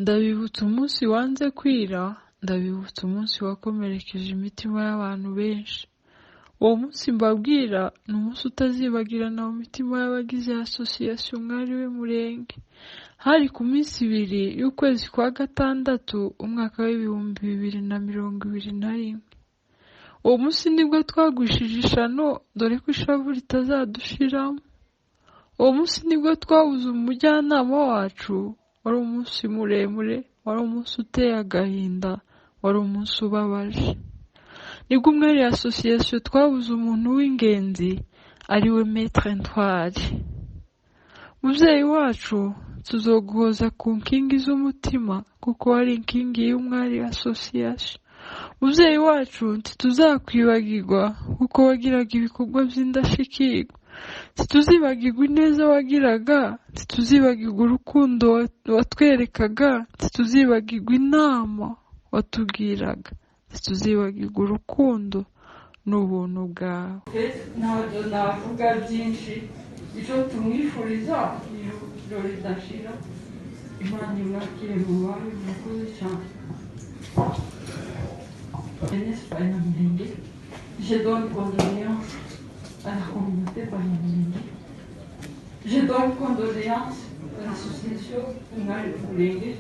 Ndabibutsa umunsi wanze kwira, ndabibutsa umunsi wakomerekeje imitima y'abantu benshi. Uwo munsi mbabwira ni umunsi utazibagirana mu mitima y'abagize Association Umwari w'Umurenge. Hari ku minsi 2 y'ukwezi kwa gatandatu, umwaka w'2021. Uwo munsi nibwo twagwishije ishano, dore ko ishavu ritazadushiramo. Uwo munsi nibwo twabuze umujyanama wacu. Wari umunsi muremure, wari umunsi uteye agahinda, wari umunsi ubabaje. Nibwo Umwari Association twabuze umuntu w'ingenzi, ariwe Maître Ntwari. Mubyeyi wacu, tuzoguhoza ku nkingi z'umutima, kuko wari inkingi y'Umwari Association. Mubyeyi wacu, ntituzakwibagirwa, kuko wagiraga ibikorwa by'indashyikirwa. Ntituzibagirwa ineza wagiraga, ntituzibagirwa urukundo watwerekaga, ntituzibagirwa inama watubwiraga, ntituzibagirwa urukundo n'ubuntu bwawe. Ntabwo navuga byinshi. Icyo tumwifuriza ni ijoro ridashira. Imana imwakire mu bayo. Murakoze cyane. Jeunesse Banyamulenge. Je donne condoléances à la communauté Banyamulenge. Je donne condoléances à l'association Umwari Mulenge.